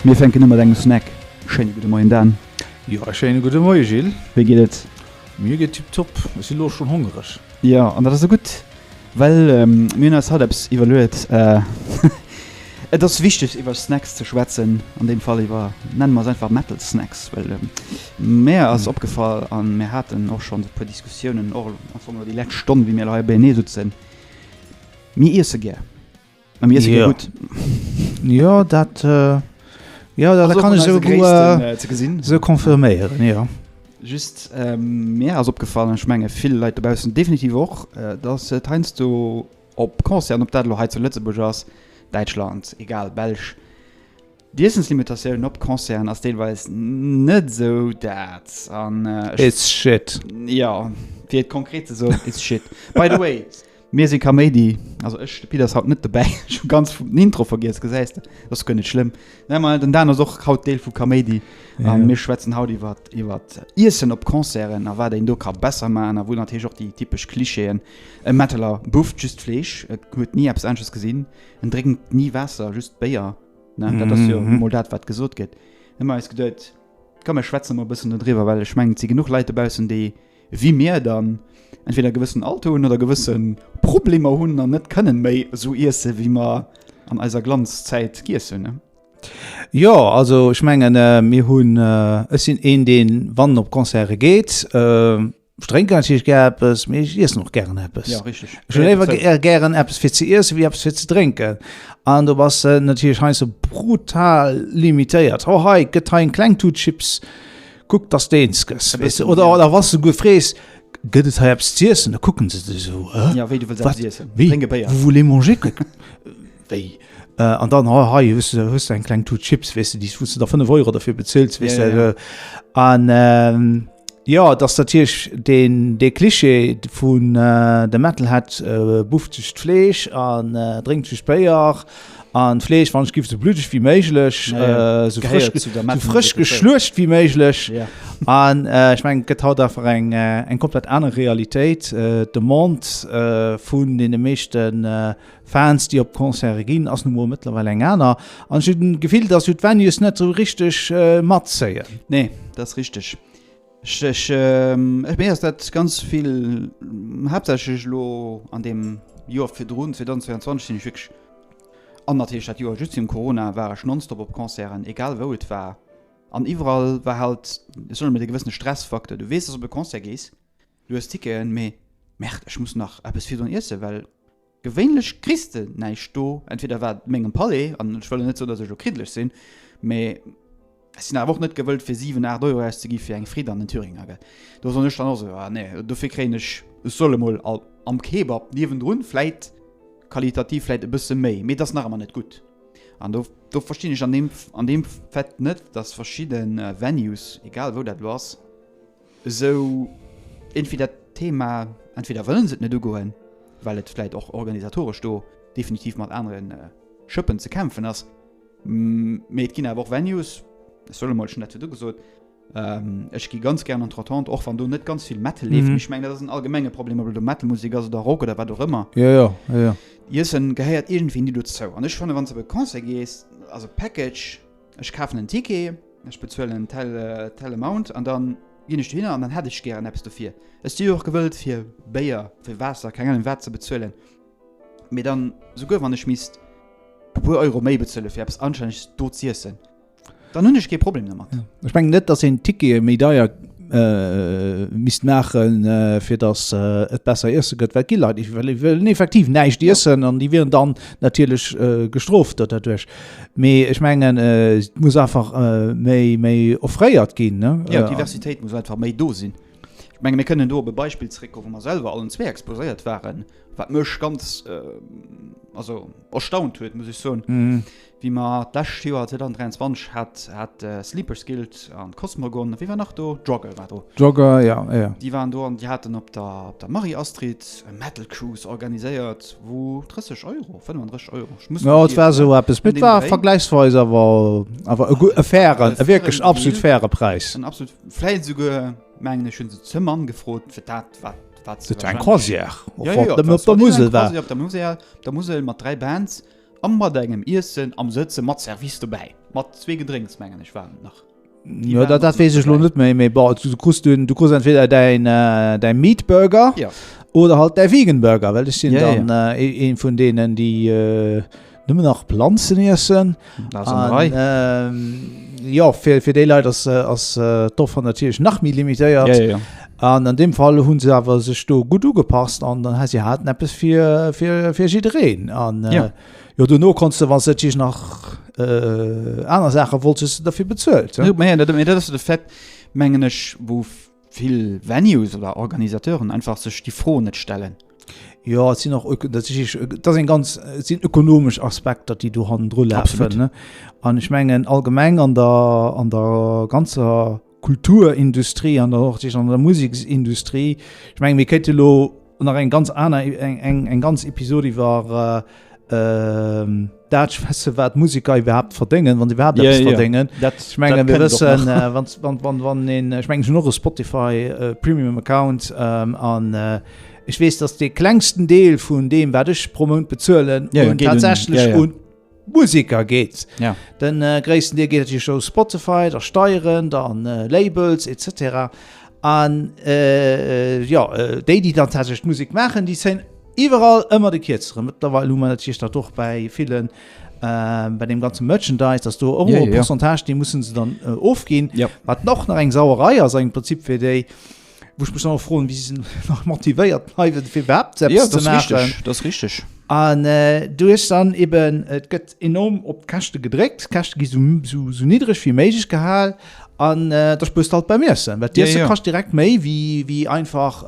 Mir fänken u mat engem Snack. Schéine gudde Moien Dan. Jo, e schéine gudde Moie Gilles. Wéi geet et? Mir geet tiptop. Ech sinn elo schonn hongereg. Jo, an dat ass esou gutt, well mir hunn eis haut eppes iwwerluet. Et ass wichteg iwwer Snacks ze schwätzen, an deem Fall iwwer, nenne mer se einfach Metal Snacks, well mär ass opgefall an mir haten och schonn e puer Diskussiounen, och am Fong elo déi lescht Stonn wéi mir elo hei beienee sutzen, mir iesse gär. A mir iesse gär gutt. Jo, dat, jo, dat kann ech esou ze gesinn. Esou confirméieren, jo. Just mär ass opgefall, an ech menge vill Leit dobaussen definitiv och, dass et heiansdo op Concerten, ob dat elo hei zu Lëtzebuerg ass, Däitschland, egal, Belsch, d'Iessenslimitatioun op Concerten ass deelweis net esou dat. An ech. It's shit. Jo, fir et konkret ze soen, it's shit. By the way, mir si Kaméidi, also ech, de Pit ass haut net dobäi, ech hu ganz den Intro vergiess, gesäis de, dat ass guer net schlëmm. Mä ma den Dan ass och haut Deel vu Kaméidi a mir schwätzen haut iwwer iwwer Iessen op Concerten a wat een do ka besser maachen a wou natierlech och déi typesch Klischeeën E Metaller bufft just Fleesch, et huet ni eppes anesches gesinn, en drénkt ni Waasser, just Béier, ne? Dat ass jo mol dat, wat gesot gëtt. Hu mer eis geduet, komm mir schwätze mol e bëssen dodriwwer, well ech mengen, et si genuch Leit dobaussen, déi wéi mir dann entweder e gewëssen Alter hunn oder gewësse Problemer hunn an net kënnen méi esou iesse wéi mer an eiser Glanzzäit giess hunn, ne? Jo, also ech mengen, mir hunn, ech sinn een, deen, wann en op Concerte geet, Ech drénken natierlech gär eppes, mee ech iessen och gären eppes. Ja, richteg. Ech hu léiwer gär, gären eppes fir ze iessen, wéi eppes fir ze drénken. An do bass de natierlech heiansdo brutal limitéiert. Oh hei, gëtt hei eng kleng Tut Chips, kuck, dass de eens gëss, weess de. Oder, oder wann s de souguer frees, gëtt et hei eppes z'iessen, da kucken se dech esou, hä? Ja, wéi, du wëlls eppes iessen? Wéi? Drénk e Béier. Vous voulez manger quelque? Wéi? An dann, oh hei hues de, hues de eng kleng Tut Chips, weess de, déi, wou s de da 5 Euro derfir bezills, weess de. Ja, ja, ja. An, Jo, et ass natierlech deen, dee Klischee vun de Metalhead bufft sech d'Fleesch an drénkt sech Béier an d'Fleesch, wann ech giff, sou bluddeg wéi méiglech, sou frësch, sou frësch geschluecht wéi méiglech. An ech mengen, et gëtt haut einfach eng, eng komplett aner Realitéit. D'Demande vun deene meeschte Fans, déi op Concerte ginn, ass nu mol mëttlerweil eng aner. An ech hunn d'Gefill, dass jo d'Venues net esou richteg matzéien. Nee, dat ass richteg. Ech, ech, ech, mir ass dat ganz vill, haaptsächlech elo an deem Joer virdrun, 2022, sinn ech wierklech, an natierlech dat Joer just virum Corona, war ech nonstop op Concerten, egal wou et war. An iwwerall war halt, ech soen emol, dee gewëssene Stressfaktor. Du weess, dass du op e Concert gees, du hues Ticketen, mee Merde, ech muss nach eppes virdrun iessen, well Gewéinlech kriss de näischt do, entweder war et mengem Palais, an ech wëll lo net soen, datt ech elo kriddeleg sinn, mee ech sinn awer och net gewëllt fir 7, 8 Euro auszegi fir eng Fritt an den Thüringer, gell. Do soen ech dann och esou, ah nee, dofir kréien ech, ech soll emol am Kebab niewendrun vläit qualitativ vläit e bësse méi, mee et ass nach ëmmer net gutt. An do, do verstinn ech an deem, an deem Fait net, datt verschidde Venues, egal wou dat elo ass, Esou iergendwéi dat Thema, entweder wëllen se et net ugoen, well et vläit och organisatoresch do definitiv mat anere Schëppen ze kämpfen ass, mee et ginn awer och Venues, ech soen emol, ech hunn dat virdu gesot, ech gi ganz gären an d'Rotonde, och wann do net ganz vill Metal leeft, mee ech mengen, dat ass en allgemenge Problem, ob et elo Metal-Musek ass oder Rock oder wat och ëmmer. Jo, jo, jo, jo. Iessen gehéiert iergendwéi ni dozou. An ech fannen, wann s de op e Concert gees, also Package, Ech kafen en Ticket, ech bezuelen tel, tel Amount an dann ginn ech dohinner an dann hätt ech gären eppes dofir. Ech si jo och gewëllt fir Béier, fir Waasser, keng Ahnung wat ze bezuelen. Mee dann, souguer wann ech misst e puer Euro méi bezuelen fir eppes Anstänneges do z'iessen, dann hunn ech kee Problem domat. Ech mengen net, dass een Tickete méi deier misst maachen, fir dass et besser iesse gëtt, well et gi Leit, déi wëllen effektiv näischt iessen an déi wieren dann natierlech gestrooft doduerch. Mee ech mengen, et muss einfach méi, méi offréiert ginn, ne? Jo, d'Diversitéit muss einfach méi do sinn. Ech menge mir kënnen do op e Beispill zeréckkommen, wou mer selwer allen zwee exposéiert waren, wat mech ganz, also erstaunt huet, muss ech soen. Wéi mer d'lescht Joer, 2023, hat, hat Sleepers Guild an Cosmogon, wie war nach do? Drogger war do. Drogger, ja, ja. Déi waren do an déi haten op der, op der Marie-Astrid e Metal Cruise organiséiert, wou 30 Euro, 35 Euro, ech muss Ja, et war esou eppes, mee et war vergläichsweis awer, awer e gu-, e fairen, e wierklech absolut faire Präis. En absolut, vläicht esouguer, mengen ech, hu se ze mann gefrot fir dat, wat, wat se. Et war eng Croisière, och wann et nëmmen op der Musel war. Op der Musel, op der Musel mat 3 Bands. a mat engem Iessen am Sëtze mat Service dobäi. Mat zwee Gedrénks, mengen ech, waren et nach. Jo, dat, dat weess ech lo net méi, mee bon, du, du kriss du, du kriss entweder däin, äh, däin Meat Burger Ja. oder halt däi Vegan Burger, well ech sinn Ja, ja, dann äh, ee- een vun deenen, déi äh, nëmmen nach Planzen iessen. Dat ass an der Rei. An, ähm, jo, fir, fir déi Leit ass, äh, ass äh, d'Offer natierlech nach méi limitéiert. Ja, ja, ja. An an deem Fall hunn se awer sech do gutt ugepasst an dann si haten eppes fir, fir, fir jiddereen. An äh, Ja. jo, dono konntst de, wann s de natierlech nach äh, aner Saache wollt, hues de derfir bezuelt. Ja, mä dat, mä dat ass de Fait, mengen ech, wou vill Venues oder Organisateuren einfach sech déi Fro net stellen. Jo, et sinn och, dat ass, dat ass eng ganz, et sinn ökonomesch Aspekter, déi do hannendru lafen. Ne? An ech mengen allgemeng an der, an der ganzer Kulturindustrie an der och an der Museksindustrie. Ech mengen, mir kéinte lo nach eng ganz aner, eng, eng, eng ganz Episod iwwer äh, dat schwätze, wat Musiker iwwerhaapt verdéngen, wann se iwwerhaapt Ja, eppes ja. verdéngen. Dat, Ech mengen, dat mir kënnt och wëssen, nach. äh, wann, wann, wann, wann een, ech mengen, ech hunn och e Spotify äh, Premium Account ähm, an äh, ech weess, dass dee klengsten Deel vun deem, wat ech pro Mount bezuelen, Ja, ja, un geet un- tatsächlech ja, ja. un Musiker geet. Ja. Den äh, gréissten Deel geet natierlech u Spotify, da Steieren, dann äh, Labels etc. An äh, ja, äh, déi, déi dann tatsächlech d'Musek maachen, déi zéien iwwerall ëmmer de Kierzeren. Mëttlerweil hu mer natierlech dat och bäi villen, äh, bei deem ganze Merchandise, dass do och Ja, e ja. Pourcentage, déi mussen se dann äh, ofginn. Ja. Wat och nach eng Sauerei ass, am Prinzip fir déi, wou ech mech dann och froen, wéi se nach motivéiert bleiwen, fir iwwerhaapt Ja, eppes dat ze ass maachen. richteg, dat ass richteg. An du hues dann eben, et gëtt enorm op d'Käschte gedréckt, d'Käschte gi sou, sou, sou niddreg wéi méiglech gehal an da spuers de halt beim Iessen, well d'Iesse Ja, ja. kascht direkt méi wéi, wéi einfach,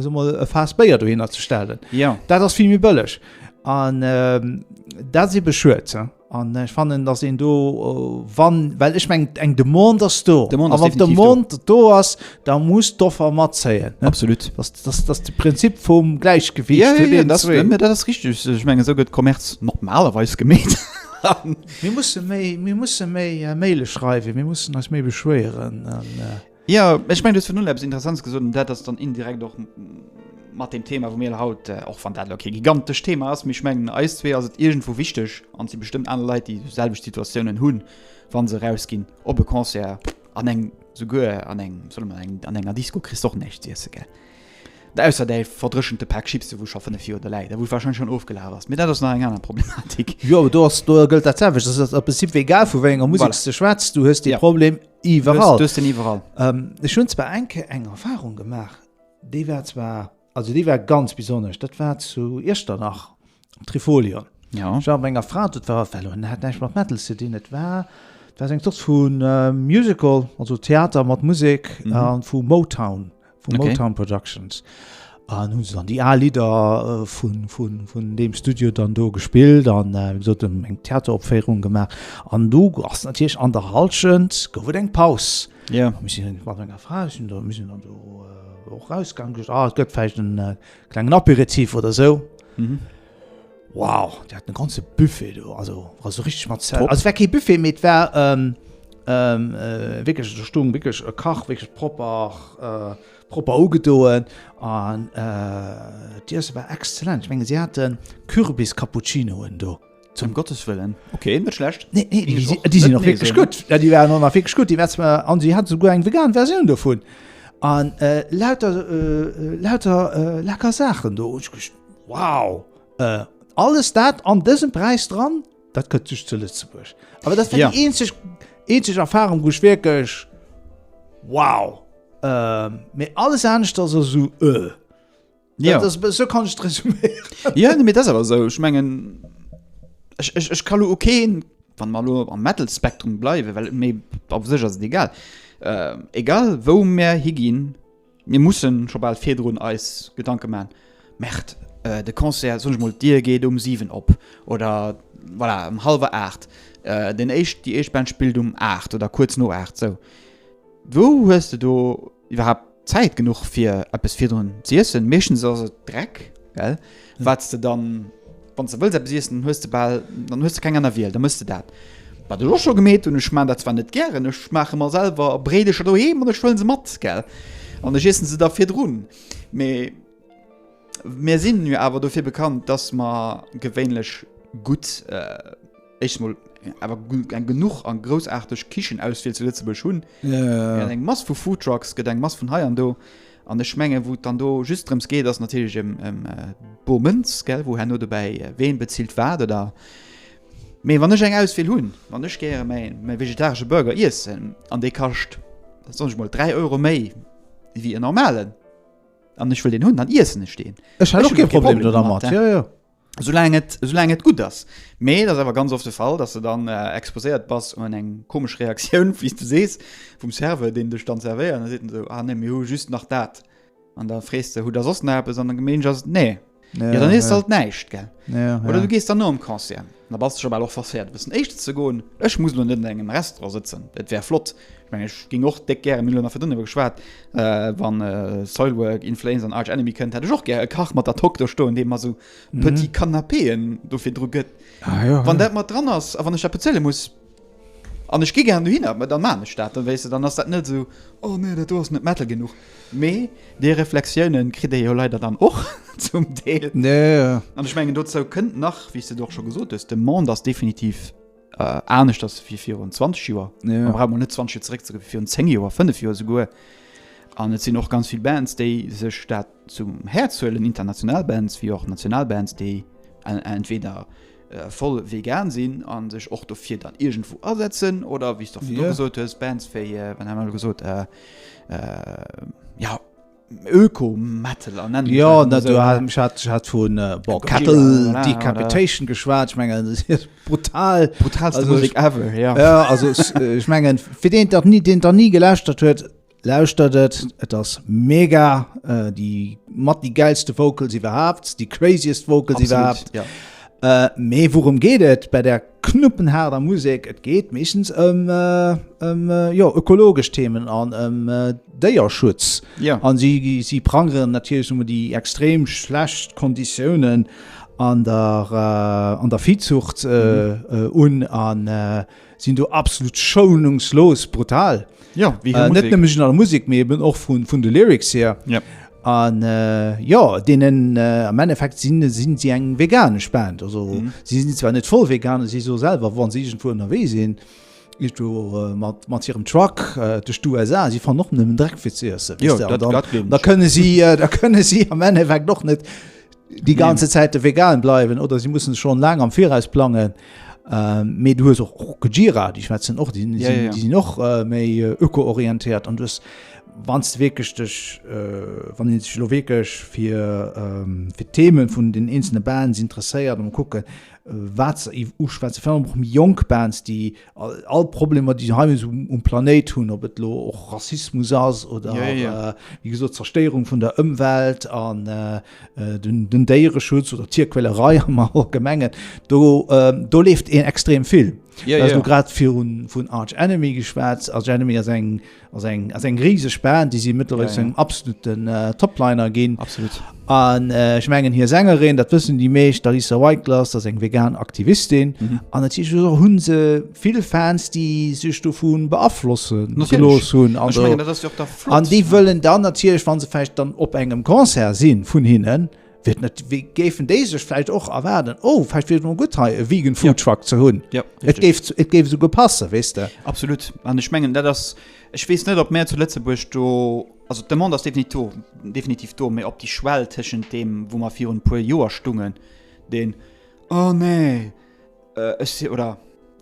soe mol, e Faass Béier dohinner ze stellen. Ja. Dat ass vill méi bëlleg an dat ass ebe schued. An ech fannen, dass een do, wann, well ech mengen, eng Demande ass do. Demande A ass wann definitiv do. d'Demande do ass, da muss d'Offer matzéien. Ne? Absolut. Das, das, das de Prinzip vum Gläichgewicht. Ja, ja, vun ja, deenen das, zwee. mä dat ass richtig. Ech mengen, esou gëtt Commerce normalerweis gemeet. Mir musse méi, mir musse méi äh, Maile schreiwen, mir mussen eis méi beschwéieren. An, äh, Jo, ech mengen, du hues virun eppes Interessantes gesot, an dat ass dann indirekt och mat deem Thema, wou mir haut, och wann dat elo kee gigantescht Thema ass, mee ech mengen, eis zwee ass et iergendwou wichteg, an et si bestëmmt aner Leit, déi selwecht Situatiounen hunn, wa se erausginn op e Concert, an eng, souguer an eng, solle mer eng, an enger Disco kriss de och näischt z'iessen, gell? Ausser däi verdréchente Pak Chipse, wou scho 5 Joer do läit a wou warscheinlech schonn ofgelaf ass. Mee dat ass nach eng aner Problematik. Jo, awer do ass, do gëllt dat selwecht. Dat ass am Prinzip egal, vu wéi enger Musek Voilà. s de schwätz, du hues dee Ja. Problem iwwerall. Du hues den iwwerall. Ähm, ech hunn zwar eng Kéier eng Erfahrung gemaach, déi war zwar, also déi war ganz besonnesch, dat war zu Iechternach am Trifolion. Ja. Ech war mat menger Fra, dat war, well hat näischt mat Metal ze dinn, et war, et war sou eng Zort vu Musical, also Theater mat Musek, an vu Motown. Vu Okay. Motown Productions. An hunn se dann déi al Lidder vun, vun, vun deem Studio dann do gespillt an äh, wéi gesot eng Theateropféierung gemaach. An du ass natierlech an der Halschent gouf et eng Paus. Ja. Mir sinn mat menger Fra sinn do, mir sinn dann do äh, och rausgaangen, gesot, ah, et gëtt vläicht en äh, klengen Aperitif oder sou. Mhm. Wow, déi haten e ganze Buffet do, also war sou richteg mat Zelt. Top. Also et war kee Buffet, mee et war ähm, ähm, äh, wierklech, do stoung wierklech e Kach, wierklech propper, äh, propper ugedoen an äh, d'Iesse war exzellent. Ech mengen, si haten Kürbis-Cappuccinoen do. Zum Gottes Wëllen. Okay, net schlecht. Nee, nee, déi, Och déi sinn net och wierklech nee soen. gutt. Ja, déi waren och nach wierklech gutt. Déi war zwar, an si hat souguer eng vegan Versioun dovun. An äh, lauter, äh, lauter äh, lecker Saachen do. Ech gesch, wow! Äh, alles dat an dësem Präis dran, dat gëtt just zu Lëtzebuerg. Awer dat war Ja. déi eenzeg, eenzeg Erfahrung, wou ech wierklech, wow! Äh, mee alles anescht ass esou, äh. Ja. Dat ass, sou kann ech et resuméieren. Ja, nee, mee dat ass awer esou. Ech mengen, ech, ech, ech ka lo och keen, wann mer lo am Metal-Spektrum bleiwen, well méi a sech ass et egal, äh, egal wou mer higinn, mir mussen scho bal virdrun eis Gedanke man, Merde, äh, de Concert, soen ech mol, d'Dier geet um 7 op oder voilà, um hallwer 8, äh, den éischt, déi éischt Band spillt um 8 oder kuerz no 8, sou. Wou hues de do iwwerhaapt Zäit genuch fir eppes virdrun ze iessen? Meeschtens ass et Dreck, gell? Wat s de dann, wann s de wëlls eppes iessen, dann hues de bal, dann hues de keng aner Wiel, da mëss de dat. Wat ech och scho gemeet hunn, ech maan dat zwar net gären, ech maache mer selwer Bréidecher doheem an ech huelen se mat, gell? An ech iessen se da virdrun. Mee mir sinn jo awer dofir bekannt, dass mer gewéinlech. gutt, éischt mol awer eng genuch an groussaarteg Kichenauswiel zu Lëtzebuerg hunn. Ja, eng Mass vu Foodtrucks gëtt eng Mass vun hei an do. An ech menge wou et dann do just drëms geet, ass natierlech ëm ëm bor Mënz, gell, wou herno dobäi ween bezilt wat oder. Mee wann ech eng Auswiel hunn, wann ech gäre mäi mäi vegetaresche Burger iessen an dee kascht, soen ech mol, 3 Euro méi wéi en normalen an ech wëll deen hunn, dann iessen ech deen. Ech hat och kee Problem domat, jo jo. Soulaang et, soulaang et gutt ass. Mee et ass awer ganz oft de Fall, dass de dann exposéiert bass un eng komesch Reaktioun, wéi s de sees, vum Serveur, deen dech dann servéiert. An da seet en esou, Ah nee, mir hu just nach dat. An da frees de, Hutt der soss nach eppes? An dann gemeent ass et, Nee. Ja, dann iess de halt näischt, gell? Oder du gees dann nom Concert. Da bass de scho bal och forcéiert, e bëssen éischter ze goen. Ech muss elo net an engem Restaurant sëtzen, et wär flott. Ech mengen, ech géing och déck gären, mir hunn elo nach virdrun driwwer geschwat, wann Soilwork, In Flames an Arch Enemy kënnt, hätt ech och gär e Kach mat der Tock do stoen, dee mer esou Petit Canapéen do virdru gëtt. Wann dat mat dran ass a wann ech dat bezuele muss an ech gi gären dohinner, ma dann maan ech dat, dann weess de, dann ass dat net esou, oh nee, dat do ass net Metal genuch. Mee déi Reflexiounen kritt ee jo leider dann och zum Deel. An ech mengen, dozou kënnt nach, wéi s de et och scho gesot hues, de Monde ass definitiv aneschters wéi virun 20 Joer. Mer brauche mol net 20 Joer zeréckzegoen, wéi virun 10 Joer, 5 Joer esouguer. An et sinn och ganz vill Bands, déi sech dat zum Häerz huelen, international Bands wéi och national Bands, déi entweder voll vegan sinn a sech och dofir dann iergendwou asetzen oder, wéi s de och virdru gesot hues, Bands wéi, wat hu mer elo gesot, jo, Öko-Metal an nennen Jo, na, du hat, ech hat, ech hat vun bon, Cattle Decapitation geschwat, ech mengen, dat ass brutal. Brutalste Musek ever, ja. Ja, also ech mengen, fir deen dat ni, deen dat ni gelauschtert huet, lauschtert et, et ass mega, déi mat déi gäilste Vocals iwwerhaapt, déi craziest Vocals iwwerhaapt. Ja. Mee wourëm geet et bei der knuppenhaarder Musek? Et geet meeschtens ëm ëm jo ökologesch Themen an ëm Déierschutz. Ja. An si si prangeren natierlech ëmmer déi extrem schlecht Konditiounen an der an der Viehzucht un an sinn do absolut schounungslos brutal. Ja, wéi hir Musek. Net nëmmen an der Musek, mee eben och vun, vun de Lyrics hier. Ja. An äh, ja, deenen äh, am Endeffekt sinn, sinn si eng veganesch Band. Also mhm. si sinn zwar net voll vegan, si so selwer, wann si irgendwo ënnerwee sinn, irgendwo äh, mat, mat hirem Truck äh, duerch d'USA, si fannen och nëmmen Dreck fir ze iessen. Ja, dat, dann, dat da kënne si, äh, da kënne si am Endeffekt och net déi ganze Zäit de vegan bleiwen oder si mussen schon laang am Viraus plangen. Ähm, mee du hues och, och Gojira, déi schwätzen och, déi, ja, ja. déi sinn och äh, méi äh, ökoorientéiert an du hues wann du wierklech dech äh, wann een sech lo wierklech fir ähm, fir d'Themen vun den eenzelne Bands interesséiert an kucken, äh, wat se uschwätzen, vor allem och méi jonk Bands, déi all, all Problemer, déi se hei esou um Planéit hunn, ob et lo och Rassismus ass oder ja, ja. Äh, wéi gesot Zerstéierung vun der Ëmwelt an äh, den, den Déiereschutz oder Tierquälerei am Allgemengen, do, äh, do leeft een extrem vill. Ja, ja. Du grad virun vun Arch Enemy geschwätzt. Arch Enemy ass eng ass eng ass eng rieseg Band, déi si mëttlerweil ja, ja. engem absoluten äh, Topliner ginn. Absolut. An äh, ech mengen hir Sängerin, dat wëssen déi meescht, d'Alissa White-Gluz, dat ass eng vegan Aktivistin. Mhm. An natierlech hunn se vill Fans, déi sech dovun beaflosse gelooss hunn. Ech mengen, dat ass jo och da flott. An déi wëllen dann natierlech, wa se vläicht dann op engem Concert si vun hinnen, wird net, wéi géifen déi sech vläicht och erwaarden, oh, vläicht wier et mol gutt hei e vegan Food Truck ze hunn. Ja, Et géif, et géif esouguer passen, weess de. Absolut. An ech mengen, dat ass, ech weess net, ob mär zu Lëtzebuerg do, also d'Demande ass definitiv do, definitiv do, mä ob déi Schwell tëschent deem, wou mer virun e puer Joer stungen, deen, oh nee, ech si, oder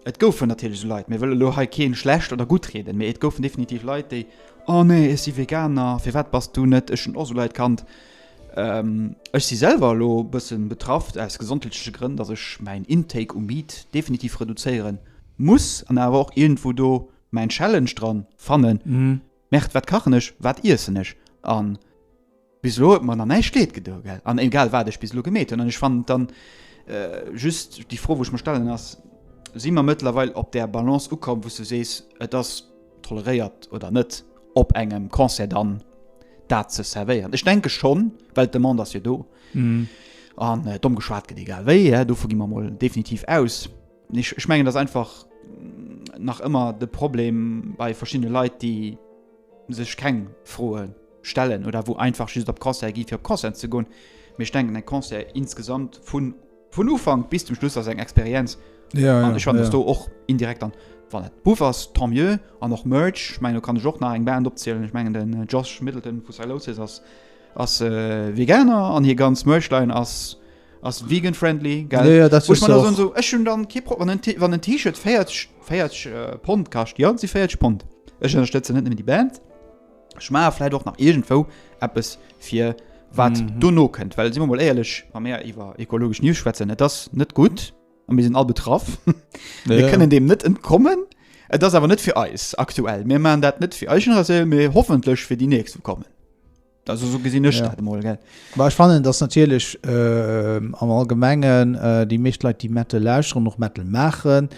et goufen natierlech esou Leit, mir wëlle lo hei keen schlecht oder gutt rieden, mee et goufen definitiv Leit, déi, oh nee, ech si Veganer, firwat bass du net, ech hunn och esou Leit kannt. Ech si selwer elo e bësse betraff aus gesondheetleche Grënn, datt ech mäin Intake u Meat definitiv reduzéiere muss an awer och iergendwou do mäin Challenge dran fannen, Merde, wat kachen ech, wat iessen ech? An Bis elo huet mer nach näischt leed gedo, gell? An egal wat ech bis elo gemeet hunn. An ech fannen dann just déi Fro, wou ech mer stellen, ass, Si mer mëttlerweil op där Balance ukomm, wou s du sees, et ass toleréiert oder net, op engem Concert dann dat ze servéieren? Ech denke schonn, well d'Demande ass jo do. An domm geschwat gëtt egal wéi, dovu gi mer mol definitiv aus. Ech, ech mengen, et ass einfach nach ëmmer de Problem bei verschiddene Leit, déi sech keng Froe stellen oder wou einfach just op Concert gi fir op Concert ze goen. Mee ech denken eng Concert insgesamt vun. Vun Ufank bis zum Schluss ass eng Experienz. Ja, An ech fannen, ja. dass do och indirekt dann, wann et Buff ass, tant mieux. An och Merch, ech mengen, do kann ech och nach eng Band opzielen. Ech mengen, den Josh Middleton vu Sylosis ass, ass Veganer an hir ganz Merchline ass, ass vegan-friendly, gell? Ja, ja, dat Wou ech hues mer du da soen, och. sou, ech hunn dann kee Pro-, wann en T-, wann en T-Shirt 40, 40 Pond kascht, jo, et si 40 Pond. Ech ënnerstëtzen net nëmmen déi Band, ech maache vläicht och nach iergendwou eppes fir wat Mhm. dono kënnt. Well si mer mol éierlech, wa mir iwwer ekologesch News schwätzen, et ass net gutt a mir sinn all betraff. Mir Ja. kënnen deem net entkommen. Et ass awer net fir eis aktuell. Mir maachen dat net fir eis Generatioun, mee hoffentlech fir déi nächst wou kommen. Also sou gesinn ech Ja. dat emol, gell. Ma ech fannen, dass natierlech äh, am Allgemengen äh, déi meescht Leit, déi Metal lauschteren, och Metal maachen,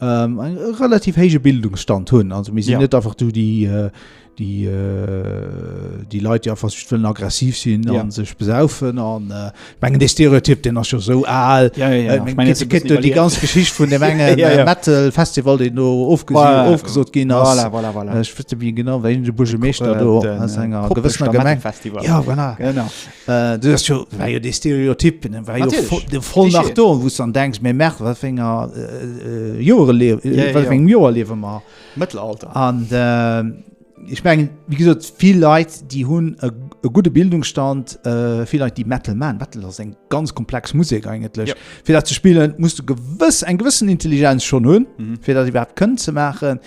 ähm, e relativ héije Bildungsstand hunn. Also mir sinn Ja. net einfach do déi, äh, déi, äh, déi Leit, déi einfach just wëllen aggressiv sinn Ja. an sech besaufen. An äh, ich mengen, dee Stereotyp, deen ass jo sou al. Ja, ja, ja. Äh, Ich meine, gëtt jetzt gëtt do déi ganz Geschicht vun dem engen Ja, ja. äh, Metal-Festival, deen do ofgesi Voilà. ofgesot ginn ass. Voilà, voilà, voilà. Äh, Ech wësst net méi genau, wéi de Buergermeeschter do aus enger gewëssener Gemeng. Festival. Ja, voilà. Genau. Äh, du hast jo, war jo dee Stereotyp, den war jo Natierlech. voll, de voll nach Klischee. do, wou s dann denks, mee merde, wat fir enger äh, äh, Joere liewen, Ja, ja, wat ja. fir engem Joer liewe mer? Mëttelalter. An äh, ech mengen, wéi gesot, vill Leit, déi hunn e, e gudde Bildungsstand, äh, vill Leit, déi Metal man. Metal ass eng ganz komplex Musek eigentlech. Ja. Fir dat ze spillen, muss du gewëss eng gewëssen Intelligenz schonn hunn, Mhm. fir dat iwwerhaapt kënnen ze maachen.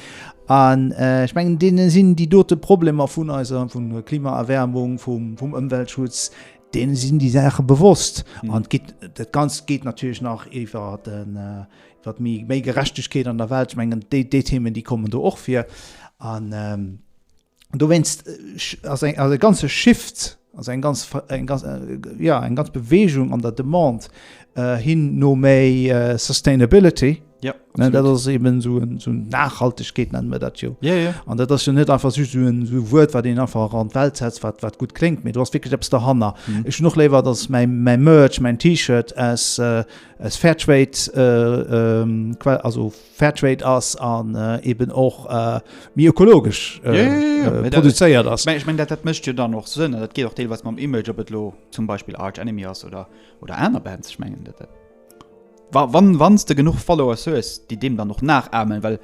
An äh, ech mengen, deene sinn déi dote Problemer vun eiser vun Klimaerwärmung, vum, vum Ëmweltschutz, deene sinn déi Saache bewosst. Mhm. An et geet, dat Ganzt geet natierlech nach iwwer den, äh, iwwer méi, méi Gerechtegkeet an der Welt. Ech mengen, déi, déi Themen, déi kommen do och vir. An ähm, dowéinst äh, ass eng, also e ganze Shift, also eng ganz, eng ganz, äh, ja, eng ganz Bewegung an der Demande äh, hin no méi äh, Sustainability. Ja, Ne, dat ass eben so en, so Nachhaltegkeet nennen wir dat jo. Ja, ja. An dat ass jo net einfach just so en so Wuert, wat een einfach an d'Welt setzt, wat, wat gutt kléngt, mee do ass wierklech eppes derhanner. Mhm. Ech hunn och léiwer, dass mäi, mäi Merch, mäin T-Shirt aus, äh, aus Fairtrade, äh, ähm, Quell, also Fairtrade ass an äh, eben och äh, méi ökologesch äh, Ja, ja, ja, ja. äh, Mee dat- produzéiert ass. Ech meng, ech meng, dat, dat mécht jo dann och Sënn an dat geet och deelweis mam Image, ob et lo zum Beispill Arch Enemy ass oder, oder aner Bands. Ech mengen, dat, dat Wa, wann, wann s de genuch Followers hues, déi deem dann och nachahmen, well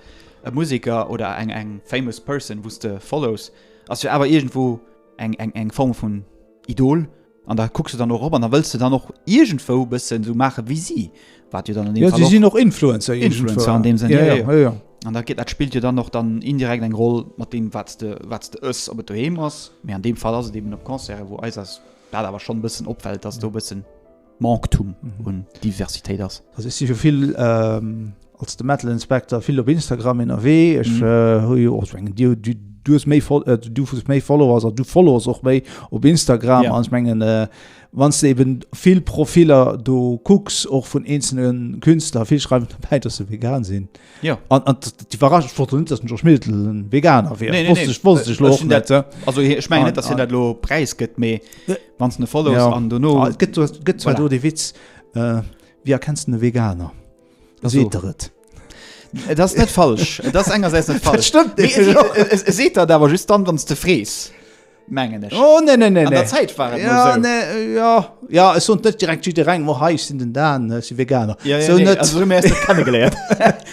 e Museker oder eng, eng famous person, wou s de follows, ass jo awer iergendwou eng, eng, eng Form vun Idol an da kucks de dann och erop an da wëlls de dann och iergendwou bëssen esou maache wéi si, wat jo dann an deem Ja, Fall si och sinn och Influencer Influencer an deem Sënn, Ja, ja, ja, ja, ja. An da geet, dat spillt jo dann och dann indirekt eng Roll mat deem, wat s de, wat s de ëss, ob et doheem ass, mee an deem Fall ass et eben op Concerten, wou eis ass dat awer schonn e bëssen opfält, dass do e bëssen Manktum un Diversitéit ass. Also ech si jo vill ähm, als de Metal Inspector vill op Instagram ënnerwee. Ech mhm. äh, hu jo och mengen du, du, du hues méi äh, du hues méi Followers an du follows och méi op Instagram ja. an ech mengen äh, wann du eben vill Profiller do kucks och vun einzelnen Künstler vill schreiwen dabei, dass se vegan sinn. Ja. An, an d'Iwwerraschung, ech wosst net, dass den George Middleton en Veganer wier. Nee, nee, Wosst nee. ech, wosst ech lo Ech och sinn net. dat, also ech mengen An- net, dass hien an- dat lo präisgëtt, mee wann s de follows Ja. an dono. Ah, et gëtt, et gëtt zwar Voilà. do dee Witz, äh, wie erkennst du e Veganer? Ach so. Seet der et. Et ass net falsch. Et ass engersäits net Dat falsch. stëmmt Mee nämlech och. et, et, et seet dat awer just dann, wann s de frees. Mengen ech. Oh, nee, nee, nee, An der nee. Zäit war et Ja, mol sou. nee, ja. Ja, ech soen net direkt jidderengem, oh, hei, ech sinn den Dan, ech si Veganer. Ja, ja, Sou nee, net. also sou mir eis net kennegeléiert.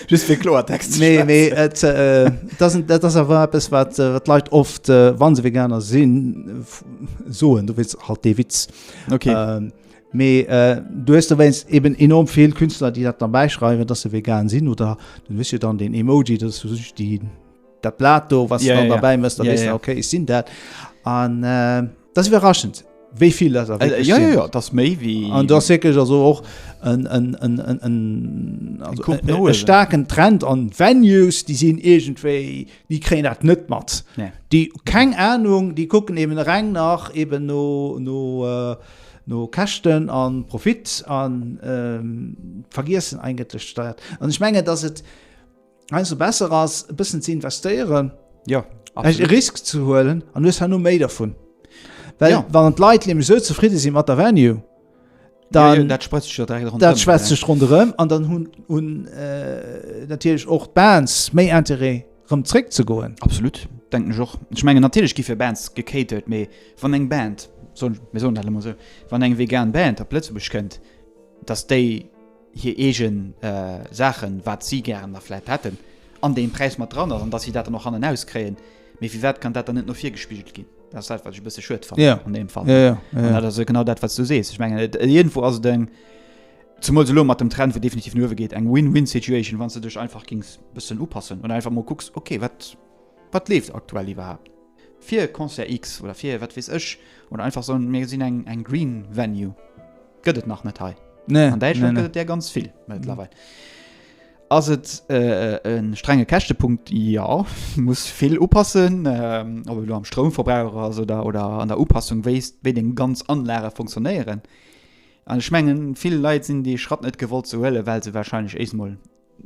Just fir Kloertext ze Mee, schwätzen. mee et, äh, dat ass, dat ass awer eppes, wat, äh, wat d'Leit oft, äh, wann se Veganer sinn, f- soen. Du weess halt dee Witz. Okay. Ähm, mee äh, du hues dowéinst eben enorm vill Künstler, déi dat dann bäischreiwen, dass se vegan sinn oder du hues jo dann den Emoji, dat ass jo déi dat Blat do, was Ja, dann ja, ja. dabei mësst, da Ja, weess ja. du, okay, ech sinn dat. An äh, dat ass iwwerraschend, wéi vill dat da Äh, wierklech ja, ja, sinn. ja, dat ass méi wéi. An dat ass wierklech also och en, en, en, en, en, also Coup e, e Noel. staarken Trend an Venues, déi sinn iergendwéi, déi kréien dat net mat. Nee. Déi keng Ahnung, déi kucken eben reng nach eben no, no, äh, no Käschten an Profit an ähm, vergiessen eigentlech dat. An ech mengen, dass et heiansdo besser ass, e bëssen ze investéieren, Ja, e Risk ze huelen an du hues herno méi dervun. Well Ja. wann d'Leit nämlech esou zefridde si mat der Venue, dann ja, ja, dat schwätzt sech jo direkt ronderëm. dat schwätzt sech ronderëm an dann hunn hunn äh, natierlech och d'Bands méi Interêt rëm zréck ze goen. Absolut, denken ech och. Ech mengen natierlech gi fir Bands gecatert, mee wann eng Band, soen, mir soen dat elo mol esou, wann eng vegan Band op Lëtzebuerg kënnt, dass déi. Hir eegen Saachen, wat si gären da vläicht hätten, an deem Präis mat dran ass an dass si dat dann och hannenaus kréien. Mee firwat kann dat dann net no vir gespigelt ginn? Dat ass dat, wat ech e bësse schued fannen ja. an deem Fall. Ja, ja, ja. An dat ass genau dat, wat s du sees. Ech mengen, et, iergendwou ass et eng, zemools elo mat dem Trend, wou definitiv no uewe geet, eng Win-Win-Situation, wann s de dech einfach géings bëssen upassen oder einfach mol kucks, okay, wat, wat leeft aktuell iwwerhaapt fir Concert X oder fir wat weess ech, oder einfach soen, mir sinn eng, eng Green Venue. Gëtt et nach net hei. Nee, An Däitschland nee, gëtt et där ganz vill mëttlerweil. Ass et äh, e strenge Käschtepunkt? Ja, muss vill upassen, ähm, ob et elo am Stroumverbrauch ass oder, oder an der Upassung, wéi, wéi deng ganz Anlage funktionéieren. An ech mengen, vill Leit sinn dee Schratt net gewollt ze huelen, well se wahrscheinlech éischt mol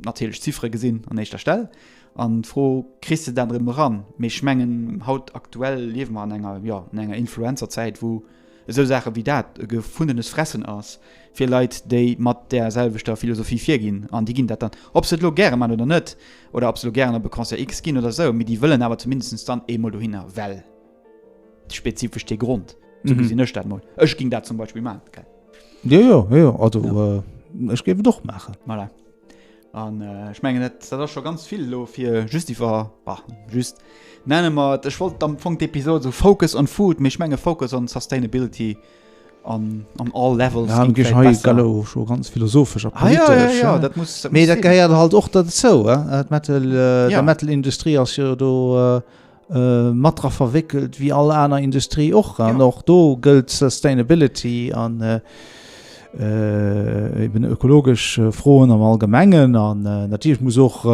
natierlech d'Ziffere gesinn an éischter Stell an d'Fro, kriss de dat erëm eran? Mee ech mengen, haut aktuell liewe mer an enger, jo, an enger Influencer-Zäit, wou esou Saache wéi dat e gefundenes Fressen ass fir Leit, déi mat där selwechter Philosophie virginn. An déi ginn dat dann, ob se et elo gäre maachen oder net, oder ob se elo gären op e Concert X ginn oder esou, mee déi wëllen awer zumindest dann eemol dohinner, well spezifesch dee Grond. Sou gesinn ech dat mol. Ech géing dat zum Beispill maachen, gell. Jo, jo, jo, also ja. äh, ech géif et och maachen. Voilà. An äh, ech mengen, dat, dat ass scho ganz vill lo fir just iwwer, bah, just nenne mer et, ech wollt am Fong d'Episode so Focus on Food, mee ech menge Focus on Sustainability on, on all levels. Ja, ging gech vläicht hei besser. gallo scho ganz philosophesch a Ah, ja, ja, politesch. ja, äh. dat muss, dat Mee muss dat sinn. gehéiert halt och dozou. Äh? D'Metal, äh, Ja. Der Metal-Industrie ass jo do äh, mat dra verwéckelt wéi all aner Industrie och. An och do gëllt Sustainability an eben ökologesch Froen am Allgemengen. An natierlech muss och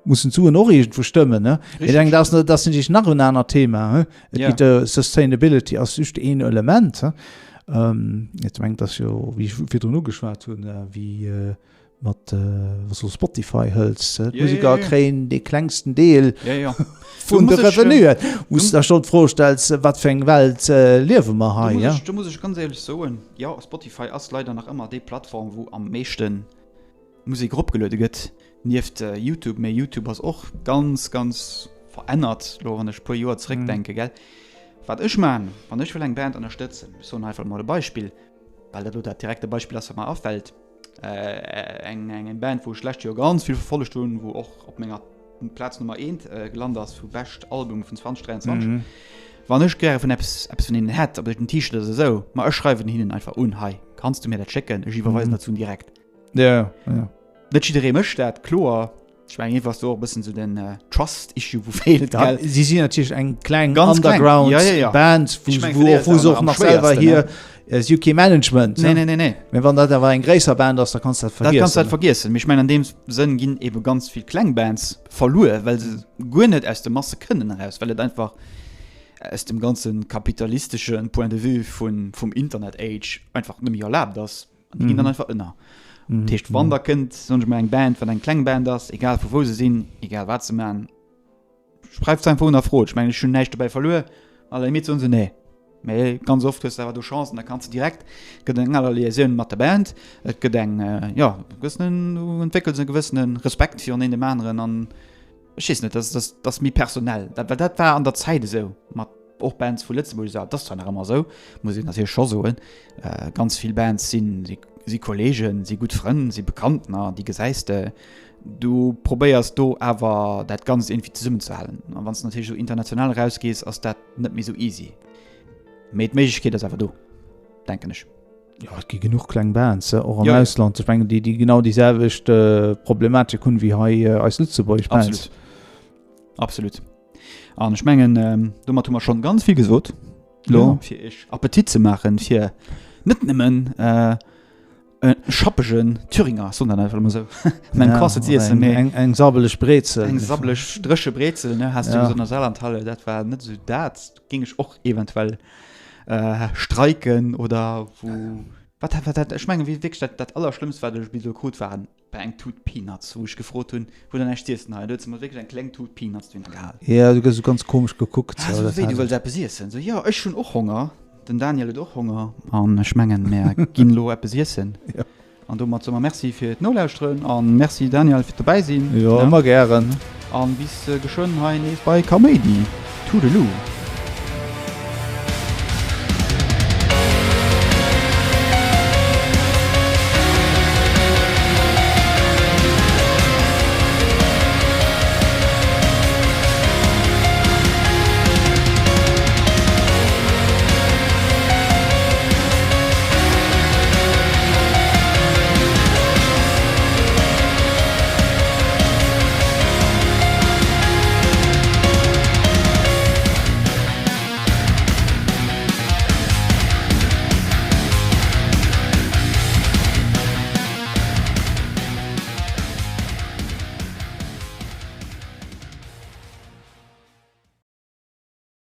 mussen d'Suen och iergendwou stëmmen. Ne? Ech denken, dat ass, dat ass natierlech nach en anert Thema. He? Et Ja. geet äh, Sustainability ass just een Element. He? Ähm, ech mengen, dat ass jo, wéi ech virdrun ugeschwat hunn, wéi äh, mat äh, was du Spotify hëls äh, d'Musiker ja, ja, ja. kréien de klengsten Deel ja, ja. vun de Revenuen. Muss da schon d'Fro stells, äh, wat fir eng Welt äh, liewe mer hei. Du muss, ja? ich, du muss ich ganz ehrlich soen, ja Spotify ass leider nach ëmmer déi Plattform, wou am meeschten Musek eropgeluede gëtt nieft äh, YouTube. Mee YouTube ass och ganz ganz verännert, lo wann ech puer Joer zréckdenke mm. gell. Wat ech man, wann ech wëll eng Band ënnerstëtzen, ech soen einfach mol e Beispill, well dat lo dat direkte Beispill ass, wat mer afält. Äh, eng, eng, eng Band, wou ech d'lescht Joer ganz vill verfollegt hunn, wou och op menger Plaz Nummer 1 äh, gelant ass vu bescht Album vun 2023. Mhm. Wann ech gäre vun eppes, eppes vun hinnen hätt, ob et en T-Shirt ass oder esou, ma ech schreiwen hinnen einfach un, hei, kanns du mir dat schécken? Ech iwwerweisen mhm. dat Suen direkt. Ja, ja. Net jidderee mécht dat, kloer. Ech mengen, einfach do och e bëssen sou den äh, Trust-Issue, wou feelt, Ja, gell? si sinn natierlech eng kleng Ganz kleng. Underground Ja, ja, ja. Band, wou, Ich mein, wou, fir déi ass wou dat se och am nach selwer schwéiersten, hier äh, si hu kee Management. Nee, ne? nee, nee, nee. Mee wann dat awer eng gréisser Band ass, da kanns du dat Dat kanns du vergiessen. dat vergiessen. Mee ech mengen, an deem Sënn ginn ebe ganz vill kleng Bands verluer, well se guer net aus de Masse kënnen eraus, well et einfach aus dem ganze kapitalistesche Point de vue vun, vum Internet-Age einfach net méi erlaabt ass. An déi ginn dann mhm. einfach ënner. Mhm. Dat heescht, wann da kënnt, soen ech mol, eng Band, wat eng kleng Band ass, egal vu wou se sinn, egal wat se man, schreift einfach un a frot. Ech mengen, ech hunn näischt dobäi verluer. À la limite soen se nee. Mee ganz oft hues du awer do Chancen, da kanns du direkt, gëtt eng aner Liaisoun mat der Band, et gëtt eng, äh, ja, gewëssenen, du entwéckels e gewëssene Respekt virun een dem aneren an Ech weess net, dat ass, dat ass méi personell. Dat, well dat war an der Zäit esou, mat och Bands vu Lëtzebuerg, dat ass zwar nach ëmmer esou, muss een natierlech scho soen, äh, ganz vill Bands sinn, si, si Kollegen, si gutt Frënn, si Bekanntener, déi gesäis de. Du probéiers do awer dat Ganzt iergendwéi zesummenzehalen. An wann s de natierlech esou international erausgees, ass dat net méi esou easy. Mee d'Méiglechkeet ass awer do, denken ech. Jo, et gi genuch kleng Bands, och am Ja, ja. Ausland. Ech mengen, déi, déi genau déi selwecht äh, Problematik hunn wéi hei äh, eis lëtzebuergesch Bands. Absolut. Absolut. An ech mengen, ähm, domat hu mer schonn ganz vill gesot. Lo, Ja. fir iech Appetit ze maachen, fir net nëmmen äh, e schappegen Thüringer, soen dat einfach emol esou, an eng Croissant ze oder iessen, eng, mee eng, eng sabbeleg Brezel. eng sabbeleg dréche Brezel, ne, has du Ja. gesot an der Saarlandhalle, dat war net esou dat, géing ech och eventuell äh, streiken oder wou wat wat dat ech mengen wéi wierklech dat dat allerschlëmmst wat ech bis elo krut waren war eng Tut Peanuts wou ech gefrot hunn hutt der näischt z'iessen hei an du huet se mer wierklech eng kleng Tut Peanuts dohinner gehal. Ja, du gëss esou ganz komesch gekuckt. Ah, sou wéi du wëlls eppes iessen sou jo ech hunn och Honger den Daniel huet och Honger an ech mengen mär ginn elo eppes iessen. Ja. An domat soe mer Merci fir d'Nolauschteren an Merci Daniel fir d'dobäi sinn. Jo, ëmmer gären. An bis geschwënn hei nees bei Kaméidi. Toodaloo.